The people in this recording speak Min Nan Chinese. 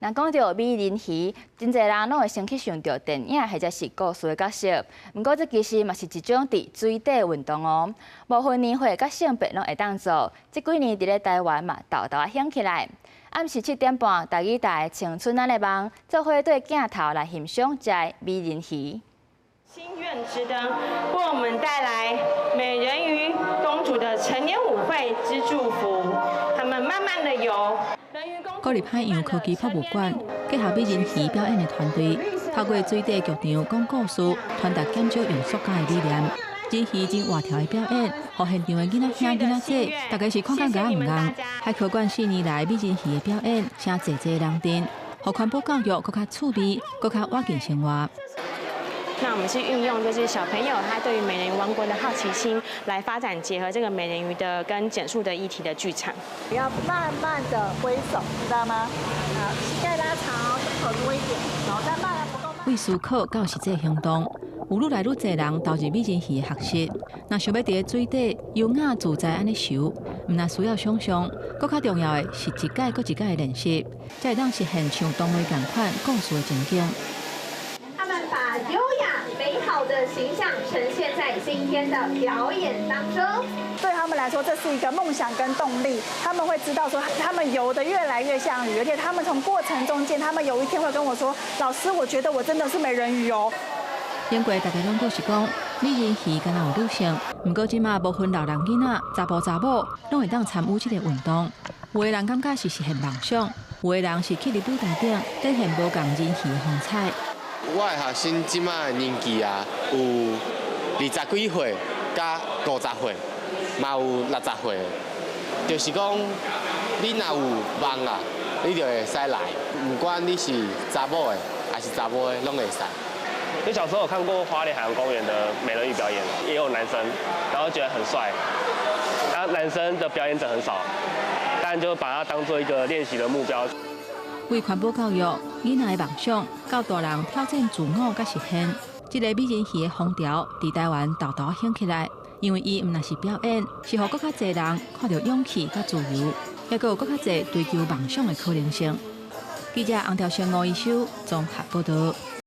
若講著美人魚，真濟人攏會先去想著電影或者是故事的角色。毋過這其實嘛是一種佇水底運動哦，無分年歲佮性別攏會當做。這幾年佇咧台灣嘛，沓沓仔興起來。暗時7點半，台語台青春咱的夢，做伙對鏡頭來欣賞這个美人魚。心願之燈為我們帶來美人魚公主的成年舞會之祝福。他們慢慢的游。國立海洋科技博物館結合美人魚表演的團隊，透過水底劇場講故事，傳達減少用塑膠的理念。人魚真活跳的表演，予現場的囡仔兄囡仔姊，大家是看甲額毋頷。海科館4年來美人魚的表演，聲濟濟人陣，予環保教育閣較趣味，閣較貼近生活。那我們是運用就是小朋友他對於美人魚王國的好奇心來發展，結合這個美人魚的跟減塑的議題的劇場。要慢慢的揮手，知道嗎？好，膝蓋拉長，胸口多一點，然後再慢慢不夠慢。為思考到實際行動，有愈來愈濟人投入美人魚的學習。若想欲佇水底優雅自在按呢游，毋但需要想像，閣較重要的是一擺閣一擺的練習，才會當實現像動畫仝款故事的情景。他們把優雅美好的形象呈現在今天的表演當中。對他們來說，這是一個夢想跟動力。他們會知道說，他們游得越來越像魚，而且他們從過程中間，他們有一天會跟我說：“老師，我覺得我真的是美人魚哦。” 經過大家攏閣是講，美人魚敢若有女性，毋過這馬無分老人囡仔、查埔查某，攏會當參與這个運動。有的人感覺是實現夢想，有的人是去佇舞台頂展現無仝人魚的風采。我的學生這馬的年紀啊，有20幾歲佮50歲，嘛有60歲。就是講，你若有夢啊，你就會使來，毋管你是查某的還是查埔的，攏會使。因為小時候有看過花蓮海洋公園的美人魚表演，也有男生，然後覺得很帥。然後男生的表演者很少，但就把它當做一個練習的目標。為環保教育，囡仔的夢想，到大人挑戰自我佮實現，這個美人魚的風潮佇台灣沓沓興起來。因為伊毋但是表演，是予閣較濟人看著勇氣佮自由，抑閣有閣較濟追求夢想的可能性。記者洪兆生、吳一修綜合報導。